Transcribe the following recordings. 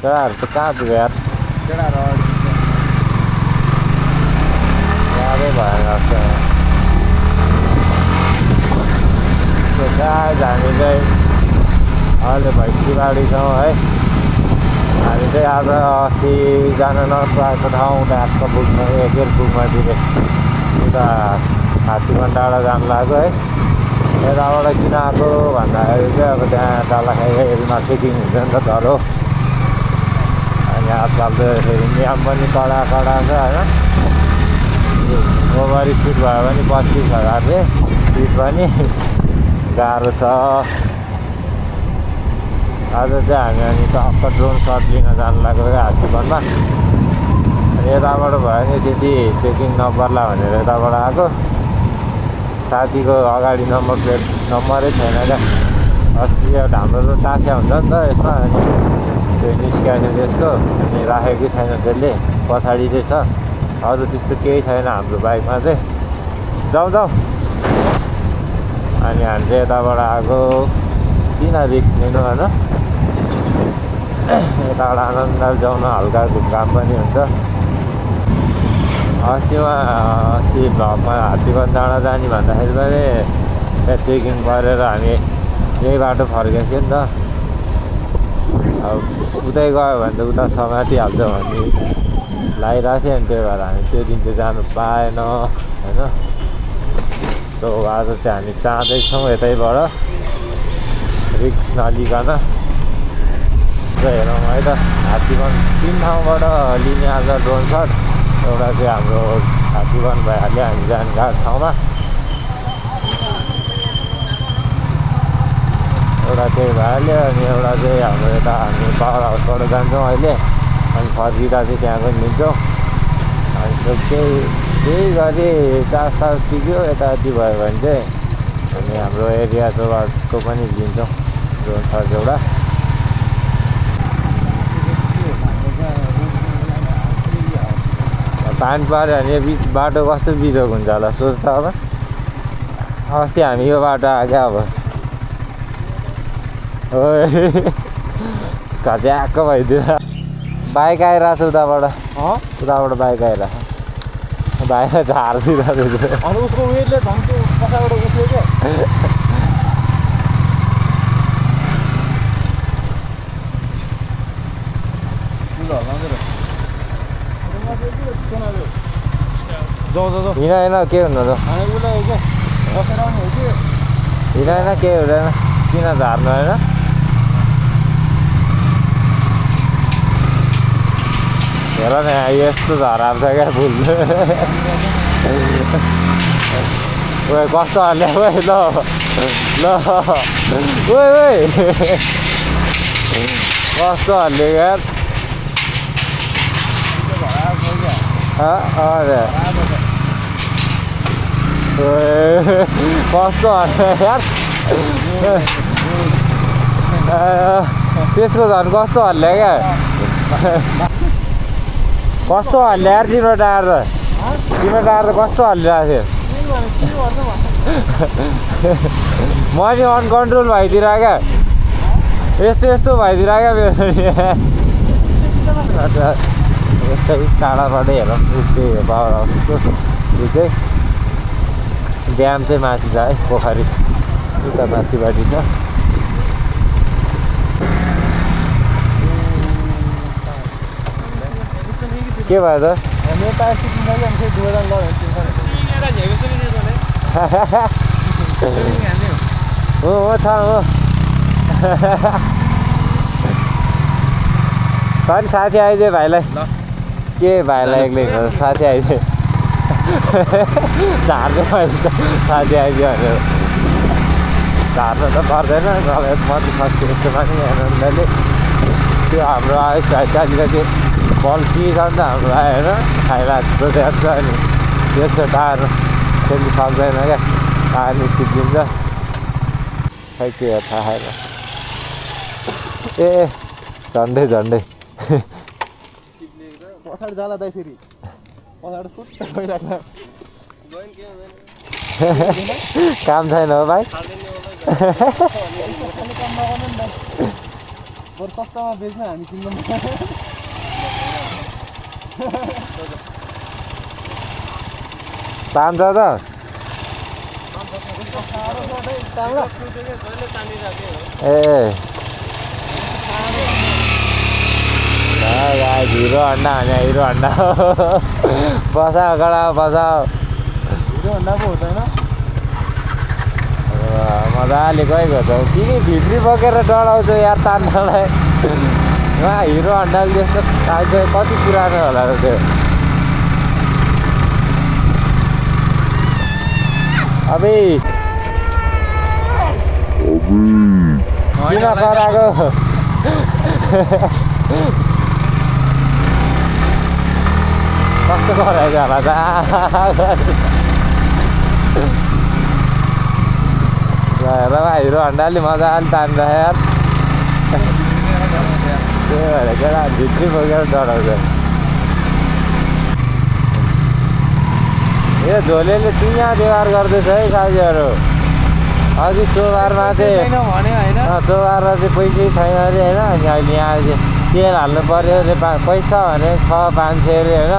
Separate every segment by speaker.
Speaker 1: केटाहरू त कहाँ पुग्यो यार गाह्रै भएर जस्तो हामी चाहिँ अहिले भैँसीबारी छौँ है। हामी चाहिँ आज अस्ति जान नपाएको ठाउँ ट्याक्क पुग्न एकखेर पुग्न दिने उता हात्तीवन डाँडा जानु लाग्यो है। यताबाट किन आएको भन्दाखेरि चाहिँ अब त्यहाँ डाँडाखेरीमा चेकिङ हुन्छ नि त डरो। अनि आजकल त फेरि नियम पनि कडा छ होइन। ओभर स्पिड भयो भने 25,000 रे स्पिड पनि गाह्रो छ। आज चाहिँ हामी अनि टक्क ड्रोन सट लिन जानु लाग्यो क्या हात्तीवनमा। अनि यताबाट भयो भने त्यति चेकिङ नपर्ला भनेर यताबाट आएको। साथीको अगाडि नम्बर प्लेट नम्बरै छैन क्या। अस्ति हाम्रो त टास्या हुन्छ नि त यसमा। अनि त्यो निस्किएको थियो त्यसको अनि राखेकै छैन त्यसले पछाडि चाहिँ छ। अरू त्यस्तो केही छैन हाम्रो बाइकमा चाहिँ। जाउँ अनि हामी चाहिँ यताबाट आएको किन रिक्स लिनु होइन। यताबाट आनन्द जाउँ न हल्का घुमघाम पनि हुन्छ। अस्ति भ्लगमा हात्तीवन डाँडा जाने भन्दाखेरि पनि त्यहाँ चेकिङ गरेर हामी यही बाटो फर्केको थियो नि त। अब उतै गयो भने त उता समातिहाल्छ भन्ने लागिरहेको थियो। अनि त्यही भएर हामी त्यो दिन चाहिँ जानु पाएन होइन। सो आज चाहिँ हामी जाँदैछौँ यतैबाट रिक्स नलिकन। हेरौँ है त हात्तीवन 3 ठाउँबाट लिने आज ड्रोन सट। एउटा चाहिँ हाम्रो हात्तीवन भइहाल्यो हामी जाने गएको ठाउँमा। एउटा चाहिँ भइहाल्यो अनि एउटा चाहिँ हाम्रो यता हामी पावर हाउसबाट जान्छौँ अहिले। अनि फर्किँदा चाहिँ त्यहाँ पनि लिन्छौँ। अनि त्यही गरी 4-7 पुग्यो यताति भयो भने चाहिँ हामी हाम्रो एरियाको पनि लिन्छौँ ड्रोन सट एउटा। पानी पऱ्यो भने बाटो कस्तो बिजोग हुन्छ होला सोच त। अब अस्ति हामी यो बाटो आएको अब घच्याक्क भइदियो। बाइक आइरहेको छ उताबाट बाइक आइरहेको छ। बाइक झारिदिरहेको छ।
Speaker 2: अनि उसको वेटले झन्को पछाडिबाट उठ्यो क्या।
Speaker 1: हिँड के हुनु त हिँड के हुँदैन किन झार्नु होइन। हेर न यस्तो झराएको छ क्या फुल। कस्तो हाल्यो ल कस्तो हाल्यो यार। कस्तो हाल्यो यार। त्यसको झन् कस्तो हाल्यो क्या। कस्तो हाल्यो यार तिम्रो टायर त कस्तो हालिरहेको थियो। म नि अनकन्ट्रोल भइदिएर क्या यस्तो भइदिएर क्या मेरो। यस्तै टाढाबाटै हेरौँ त्यो पावर हाउसको यो चाहिँ ड्याम चाहिँ माथि छ है। पोखरी उता माथिपट्टि छ। के भयो त हो छ हो सरी साथी आइदियो भाइलाई के भाइलाई एक्लै साथी आइदियो झार्नु मैले त साथी आइदियो भनेर झार्नु त पर्दैन मर्नु सक्छ यस्तो पनि आनन्दले। त्यो हाम्रो आयो अलिकति बल्की छ नि त हाम्रो आयो होइन खाइरहेको छ अनि त्यसको टायर खेल्नु सक्दैन क्या टायर निस्किदिन्छ खै के हो थाहा छैन। ए झन्डै
Speaker 2: पछाडि जाला दाइ फेरि पछाडि फुट भइराख्ला
Speaker 1: काम छैन हो भाइ।
Speaker 2: बरु सस्तामा बेच्न हामी किन्नु
Speaker 1: तान्छ त ए हिरो हन्डा भने हिरो हन्डा बसाओ गडा बसाओ
Speaker 2: हिरो हन्डा पो हुँदैन
Speaker 1: मजाले गएको छ किन भित्री बोकेर डढाउँछ यार तान्नलाई उहाँ हिरो हन्डा जस्तो खालको कति पुरानो होला र त्यो अबे किन कराएको कस्तो कराएको होला त हेर हिरो हन्डाले मजाले तान्छ यार त्यही भएर केटा भित्री बोकेर डढाउँछ ए झोलेले चिया व्यवहार गर्दैछ है साथीहरू अघि चोबारमा चाहिँ चोबारमा चाहिँ पैसै छैन अरे होइन अनि अहिले यहाँ तेल हाल्नु पऱ्यो अरे पैसा भने 600-500 अरे होइन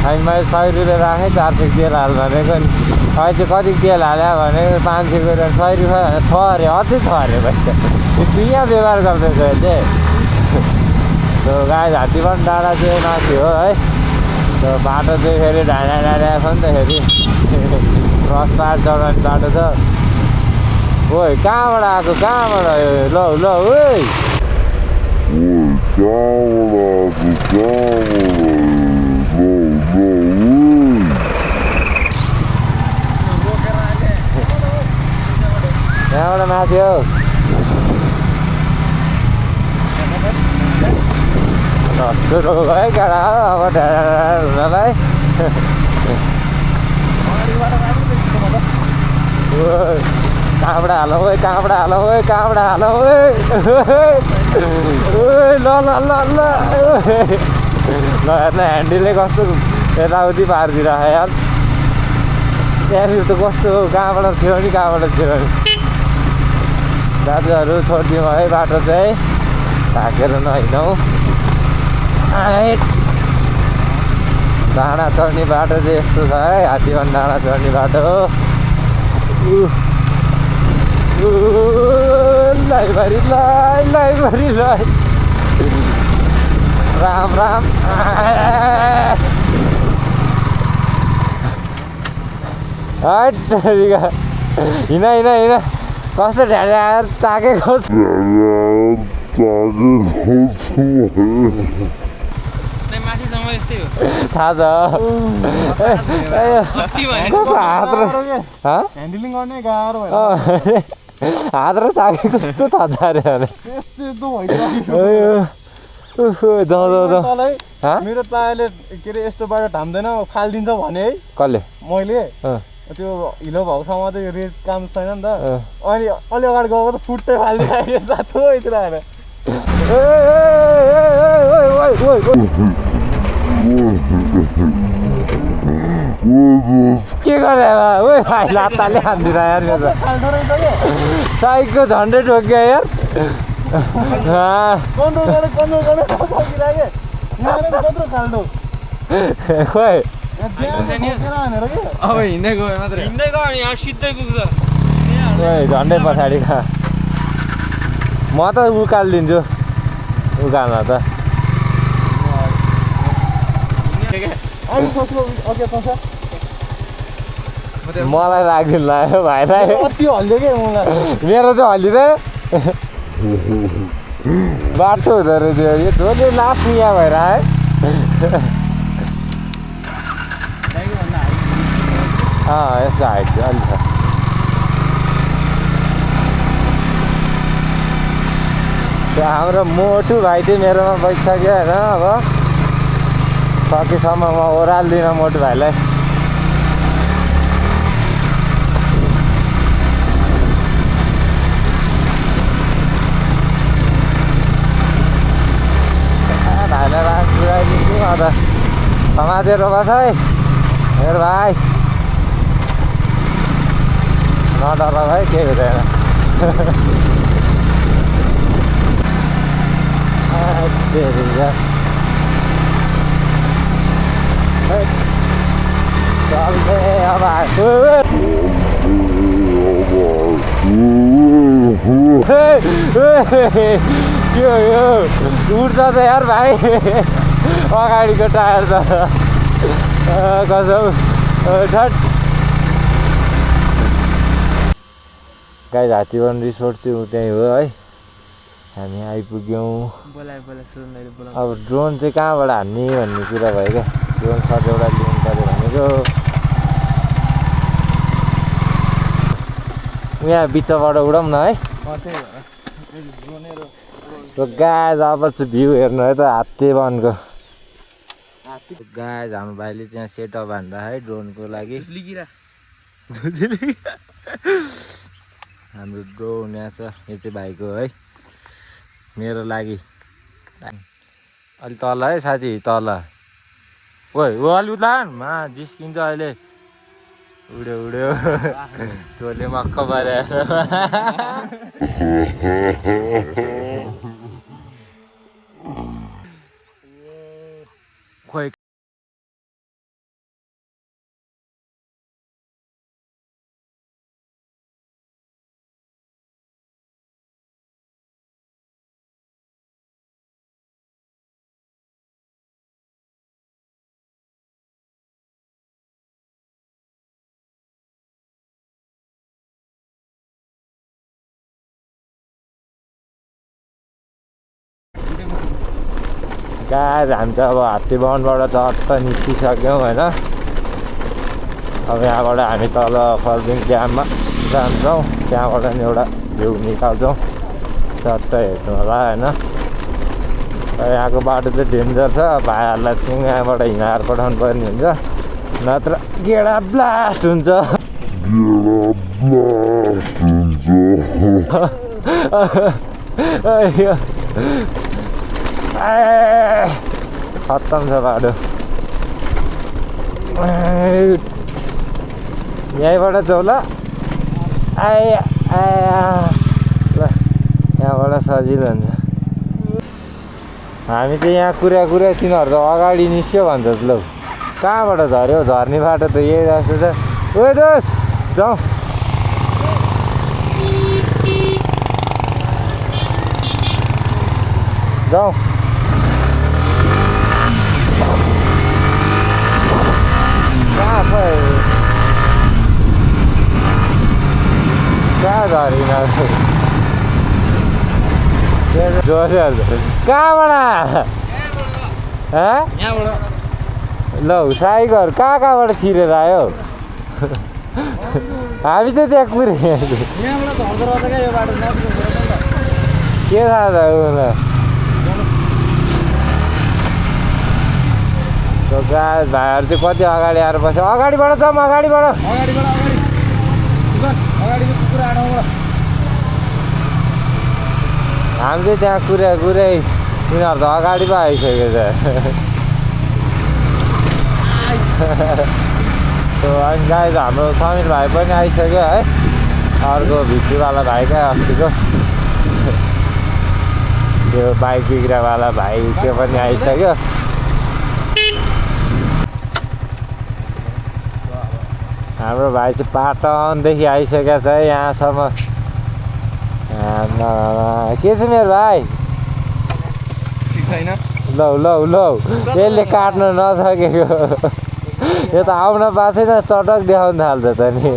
Speaker 1: अनि मैले 100 रुपियाँ राखेँ 400 तेल हाल भनेको नि अहिले चाहिँ कति तेल हाल्यो भने 500 गरेर 100 रुपियाँ भने छ अरे अझै छ अरे पैसा चिया व्यवहार गर्दैछ अहिले त्यो गाई हात्ती पनि डाँडा चाहिँ नथ्यो है त्यो बाटो चाहिँ फेरि ढाँडा छ नि त फेरि क्रस पार चढाउने बाटो छ ओइ कहाँबाट आएको कहाँबाट ल ल ओइ यहाँबाट माथ्यो सुरु भयो केटा अब हुनलाई कहाँबाट हालौँ है कहाँबाट हालौँ है कहाँबाट हालौँ है ल ल ल ल हेर्न ह्यान्डलले कस्तो यताउति पारिदिरहेको यार त्यहाँनिर त कस्तो कहाँबाट थियो नि कहाँबाट थियो नि दाजुहरू छोडिदिउँ है बाटो चाहिँ ढाकेर नहिँडौँ डाँडा चढ्ने बाटो चाहिँ यस्तो छ है हात्तीवन डाँडा चढ्ने बाटो लाइभरी लाइभरी लाइ राम राम हिँड हिँड हिँड कस्तो ढ्याडा चाकेको थाहा छ
Speaker 2: ह्यान्डलिङ गर्ने गाह्रो
Speaker 1: हात र चाके कस्तो थाहा छ अरे
Speaker 2: मेरो तायाले के अरे यस्तो बाटो ढाम्दैन फालिदिन्छ भने है
Speaker 1: कसले
Speaker 2: मैले त्यो हिलो भएको ठाउँमा चाहिँ रेड काम छैन नि त अनि अलि अगाडि गएको त फुट्टै फालिदिएको साथो यतिर आएर
Speaker 1: के गरे भाइ लात्ताले हान्दिन यार मेरो साइकको झन्डै ठोक्यो यार खोइ
Speaker 2: अब हिँड्दै गयो मात्र हिँड्दै गयो यहाँ सिधै पुग्छ
Speaker 1: झन्डै पछाडि खा म त उकालिदिन्छु उकाल्न त मलाई लाग्दैन लाग्यो भाइलाई
Speaker 2: अति हल्लियो क्या मलाई
Speaker 1: मेरो चाहिँ हल्लिँदैन बाटो हुँदो रहेछ यो डोले लास्ट यहाँ भएर आयो यसको हाइट चाहिँ अलि छ हाम्रो मोटु भाइ चाहिँ मेरोमा बसिसक्यो होइन अब सकेसम्म म ओह्राल्दिनँ मोटु भाइलाई भाइलाई राख पुऱ्याइदिन्छु अन्त समातेर बस है मेरो भाइ नडर भाइ केही हुँदैन उठ्छ त यार भाइ अगाडिको टायर त कसम ठट गाई हात्तीवन रिसोर्ट चाहिँ त्यहीँ हो है हामी आइपुग्यौँ अब ड्रोन चाहिँ कहाँबाट हान्ने भन्ने कुरा भयो क्या ड्रोन सट एउटा लिनु पऱ्यो भनेको यहाँ बिचबाट उडाउँ न है गाज अब चाहिँ भ्यू हेर्नु है त हात्ती वनको गाज हाम्रो भाइले चाहिँ सेटअप हान्दा है ड्रोनको लागि हाम्रो ड्रोन यहाँ छ यो चाहिँ भाइको है मेरो लागि अलि तल है साथी तल ओइ ओ अलि उतानमा जिस्किन्छ अहिले उड्यो उड्यो तँले मक्क पारे खोइ गाज हामी चाहिँ अब हात्ती वनबाट चट्ट निस्किसक्यौँ होइन अब यहाँबाट हामी तल फर्बिङ ड्याममा जान्छौँ त्यहाँबाट नि एउटा भ्यू निकाल्छौँ चट्ट हेर्नु होला होइन यहाँको बाटो चाहिँ डेन्जर छ भाइहरूलाई चाहिँ यहाँबाट हिँडाएर पठाउनु पर्ने हुन्छ नत्र गेडा ब्लास्ट हुन्छ खत्तम छ बाटो यहीँबाट जाउँ ल आया ल यहाँबाट सजिलो हुन्छ हामी चाहिँ यहाँ कुरा तिनीहरू त अगाडि निस्क्यो भन्छ ल कहाँबाट झऱ्यो झर्ने बाटो त यही जस्तो छ ओ दोस्त जाउँ जाउँ कहाँ झरिन कहाँबाट ल साइगर कहाँबाट छिरेर आयो हामी चाहिँ त्यहाँ कुरे के थाहा छ उसलाई भाइहरू चाहिँ कति अगाडि आएर बस्यो अगाडिबाट जाउँ अगाडिबाट हामी चाहिँ त्यहाँ कुरै तिनीहरू त अगाडि पो आइसकेको छ अनि गाई त हाम्रो समीर भाइ पनि आइसक्यो है अर्को भित्रीवाला भाइ क्या अस्तिको त्यो बाइक बिग्रावाला भाइ त्यो पनि आइसक्यो हाम्रो भाइ चाहिँ पाटनदेखि आइसकेको छ है यहाँसम्म के छ मेरो भाइ लौ यसले काट्न नसकेको यो त आउन पाएको छैन चटक देखाउनु थाल्छ त नि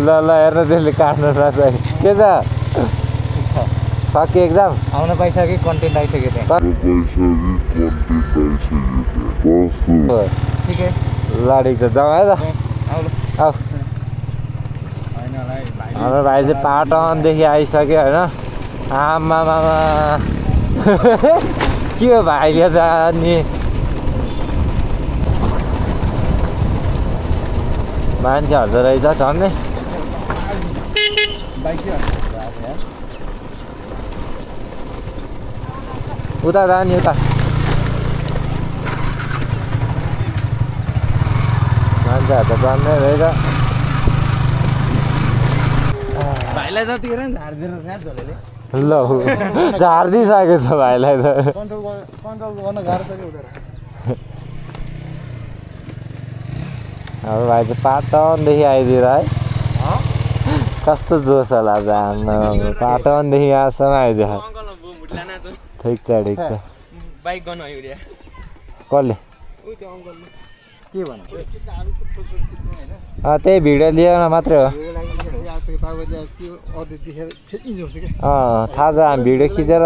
Speaker 1: ल हेर्नु त्यसले काट्न नसके के छ सक्यो एक्जाम
Speaker 2: आउन पाइसक्यो कन्टेन्ट आइसक्यो त्यहाँ
Speaker 1: लडेको छ जाउँ है त आऊ हाम्रो भाइ चाहिँ पाटनदेखि आइसक्यो होइन आमामा के हो भाइले त अनि मान्छेहरू त रहेछ झन्डै उता जाने उता मान्छेहरू त जान्दै रहेछ
Speaker 2: भाइलाई जतिखेर नि झारिदिएर
Speaker 1: ल झारिदिइसकेको छ भाइलाई त
Speaker 2: कन्ट्रोल गर्न गाह्रो छ कि हुँदैन
Speaker 1: अब भाइ चाहिँ पाटनदेखि आइदिएर है कस्तो जोस होला जान्न पाटनदेखि यहाँसम्म आइदियो ठिक छ
Speaker 3: बाइक गर्नु आयो रे
Speaker 1: कसले
Speaker 2: के भन्नु
Speaker 1: त्यही भिडियो लिएर मात्रै हो थाहा छ हामी भिडियो खिचेर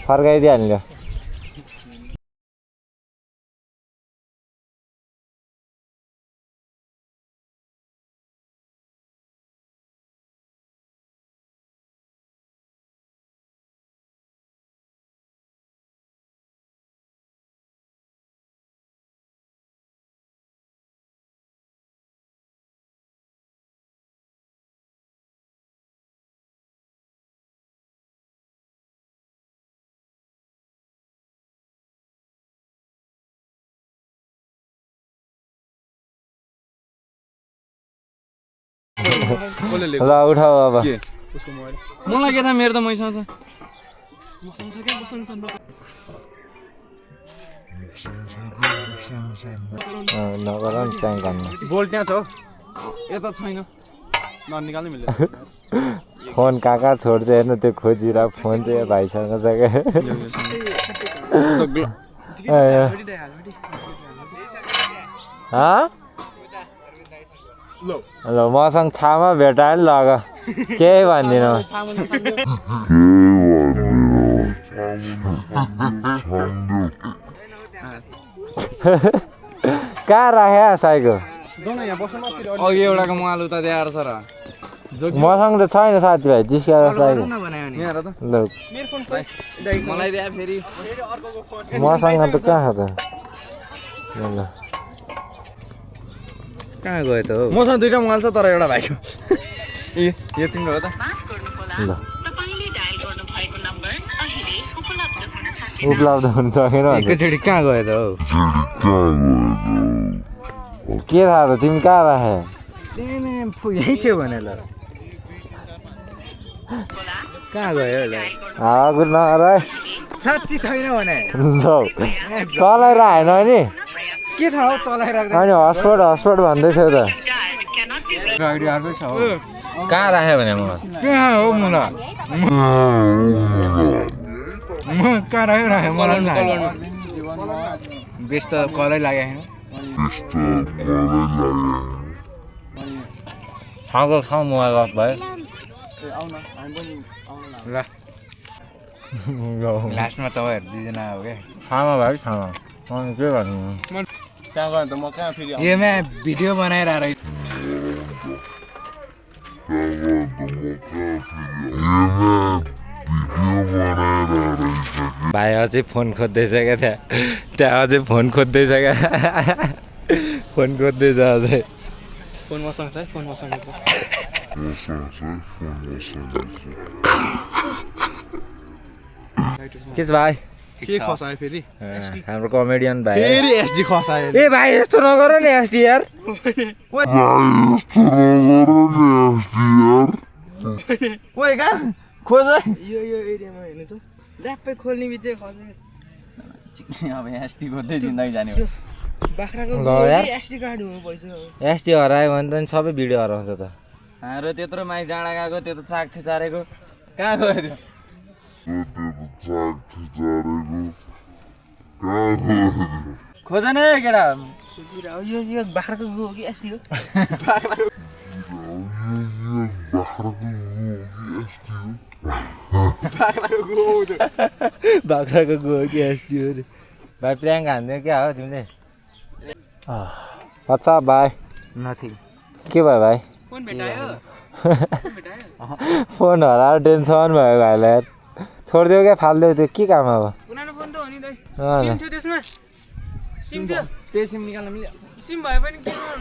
Speaker 1: फर्काइदिइहाल्यो ल उठाऊ अब
Speaker 3: मलाई के थाहा मेरो त मैसँग छ मसँग छ क्या मसँग
Speaker 1: नगर नि ट्याङ्क हान्नु
Speaker 2: बोल्ट त्यहाँ छ
Speaker 3: यता छैन
Speaker 2: ननिकाल्नु मिल्दैन
Speaker 1: फोन कहाँ कहाँ छोड्छ हेर्नु त्यो खोजिरहेको फोन चाहिँ भाइसँग छ क्या ल मसँग छामा भेटायो नि लग केही भन्दिनँ कहाँ राख्यो साइको
Speaker 3: अघि एउटाको मल उता दिएर छ र
Speaker 1: मसँग त छैन साथीभाइ जिस्काएर साइको ल
Speaker 3: मलाई दिए फेरि
Speaker 1: मसँग त कहाँ छ त ल
Speaker 3: कहाँ गयो त हो मसँग दुईटा मोबाइल छ तर एउटा भाइको यो तिम्रो हो त
Speaker 1: ल उपलब्ध हुन सकेन
Speaker 3: एकैचोटि कहाँ गयो त हौ
Speaker 1: के थाहा त तिमी कहाँ राखे
Speaker 3: यहीँ थियो भने ल कहाँ गयो
Speaker 1: हावाको नगर
Speaker 3: साँच्ची छैन भने
Speaker 1: चलाएर आएन नि
Speaker 3: के थाहा हौ चलाइराख्दा
Speaker 1: अनि हस्पट भन्दै थियो त
Speaker 3: आइडी अर्कै छ हो
Speaker 1: कहाँ राख्यो भने म
Speaker 3: कहाँ हो मुला म कहाँ राख्यो मलाई पनि बेस त कलै लागेको
Speaker 1: खाएको खाउँ मोबाइल अफ भयो
Speaker 3: ल लास्टमा तपाईँहरू दुईजना हो क्या
Speaker 1: खामा भाइ खामा अनि के भन्नु
Speaker 2: त्यहाँ गयो भने त म कहाँ फेरि
Speaker 3: योमा भिडियो बनाइरहेको
Speaker 1: भाइ अझै फोन खोज्दैछ क्या त्यहाँ अझै फोन खोज्दैछ क्या फोन खोज्दैछ अझै
Speaker 3: फोन मसँग छ है फोन मसँग छ
Speaker 1: के छ भाइ
Speaker 2: के खसायो फेरि
Speaker 1: हाम्रो कमेडियन भाइ
Speaker 2: फेरि एसडी खसायो
Speaker 1: ए भाइ यस्तो नगर नि एसडी यार
Speaker 2: ओए कहाँ खोज
Speaker 3: यो एरियामा हेर्नु त ल्याप्पै खोल्ने बित्तिकै खस्यो अब एसटी खोज्दै जिन्दगी जाने हो बाख्राको एसडी कार्ड हुनु पैसा
Speaker 1: एसडी हरायो भने त नि सबै भिडियो हराउँछ त
Speaker 3: हाम्रो त्यत्रो माइ डाँडा गएको त्यो त चाक्थे चारेको कहाँ गयो त्यो खोज न केटा यो बाख्राको गयो कि एसटी हो
Speaker 1: बाख्राको गयो कि एसटी हो रे भाइ प्र्याङ्क हान्दियो क्या हो तिमीले अच्छा भाइ
Speaker 3: नथिङ
Speaker 1: के भयो भाइ
Speaker 3: फोन भेटायो
Speaker 1: फोन हराएर टेन्सन भयो भाइलाई यार छोडिदियो क्या फालिदियो त्यो के काम अब
Speaker 3: पुरानो फोन त हो नि दाइ
Speaker 1: अँ
Speaker 3: सिम थियो त्यसमा सिम थियो त्यही सिम निकाल्न मिलिहाल्छ सिम भए पनि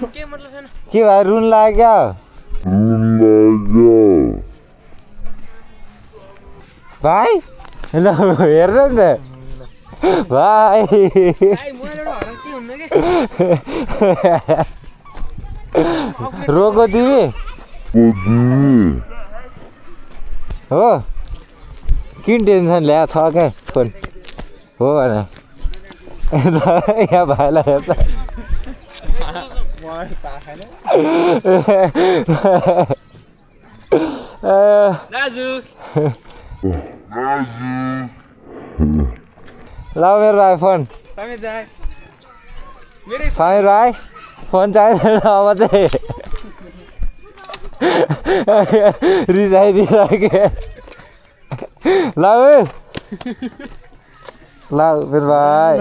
Speaker 3: के मतलब छैन
Speaker 1: के भाइ रुन लाग्यो भाइ ल हेर्नु नि त भाइ रोको तिमी हो किन टेन्सन ल्या छ क्या फोन हो भने यहाँ भाइलाई हेर्छ ल मेरो भाइ फोन समीर भाइ फोन चाहिँदैन अब चाहिँ रिसाइदिइराखेँ ल मेरो भाइ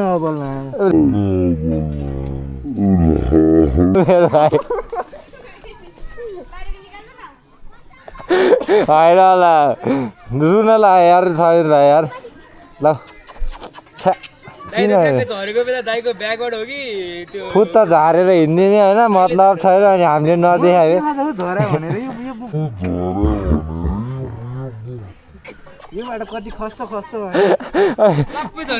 Speaker 1: मेरो भाइ होइन ल रुन ल यार समीर भाइ यार ल खुद त झारेर हिँड्दिने होइन मतलब छैन अनि हामीले नदेखायो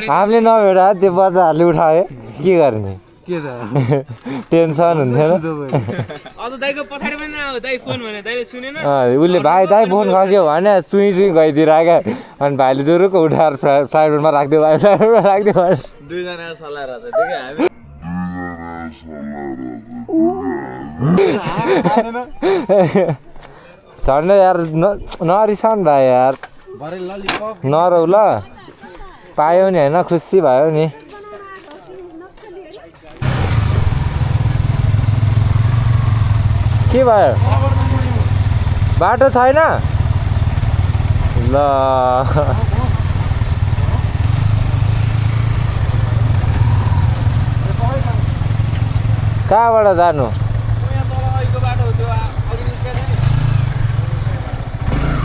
Speaker 1: हामीले नभेटा त्यो बच्चाहरूले उठायो के गर्ने टेन्सन हुन्थेन उसले भाइ दाइ फोन खस्यो भने चुई गइदिएर क्या अनि भाइले जुरुको उठाएर फ्लाइटमा राखिदियो भाइ फ्लाइटमा राखिदियो भने
Speaker 3: दुईजना सल्लाह
Speaker 1: झन्डै यार नरिसाउनु भाइ यार नरौ ल पायो नि होइन खुसी भयो नि के भयो बाटो छैन ल कहाँबाट जानु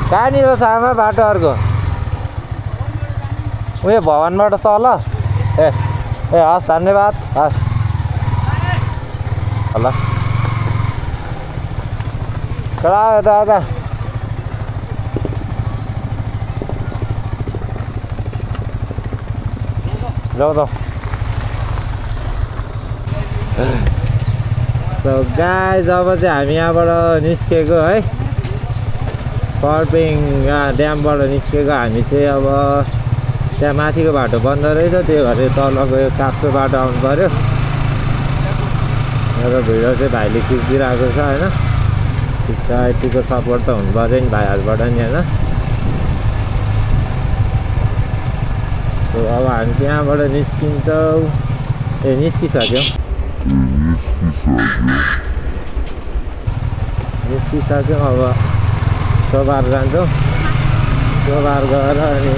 Speaker 1: कहाँनिर छ आमा बाटो अर्को उयो भवनबाट तल ए हस् धन्यवाद हस् ल कडा दादा जाऊ त गाई जब चाहिँ हामी यहाँबाट निस्केको है कर्पिङ ड्यामबाट निस्केको हामी चाहिँ अब त्यहाँ माथिको बाटो बन्द रहेछ त्यो भएर तलको यो काप्चो बाटो आउनु पऱ्यो र भिडियो चाहिँ भाइले खिचिदिइरहेको छ होइन ठिक छ यतिको सपोर्ट त हुनु पऱ्यो नि भाइहरूबाट नि होइन अब हामी त्यहाँबाट निस्किन्छौँ निस्किसक्यौँ अब सोबार जान्छौँ सोबार गएर अनि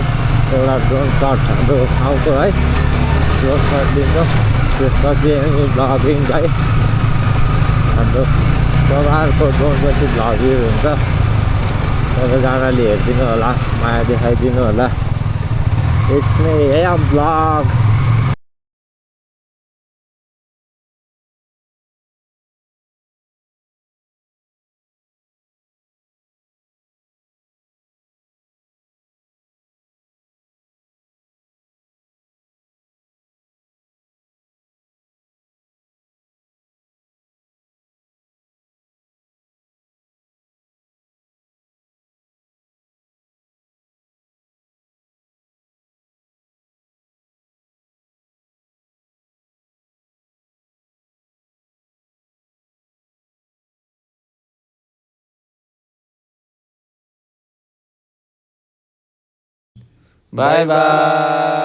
Speaker 1: एउटा ड्रोन सर्ट हाम्रो ठाउँको है ड्रोन सर्ट लिन्छौँ त्यसपछि अनि भ्लगिङ है हाम्रो सोबारको ड्रोनपछि भ्लगिङ हुन्छ सबैजनाले हेरिदिनु होला माया देखाइदिनु होला it's me M vlog
Speaker 2: Bye bye.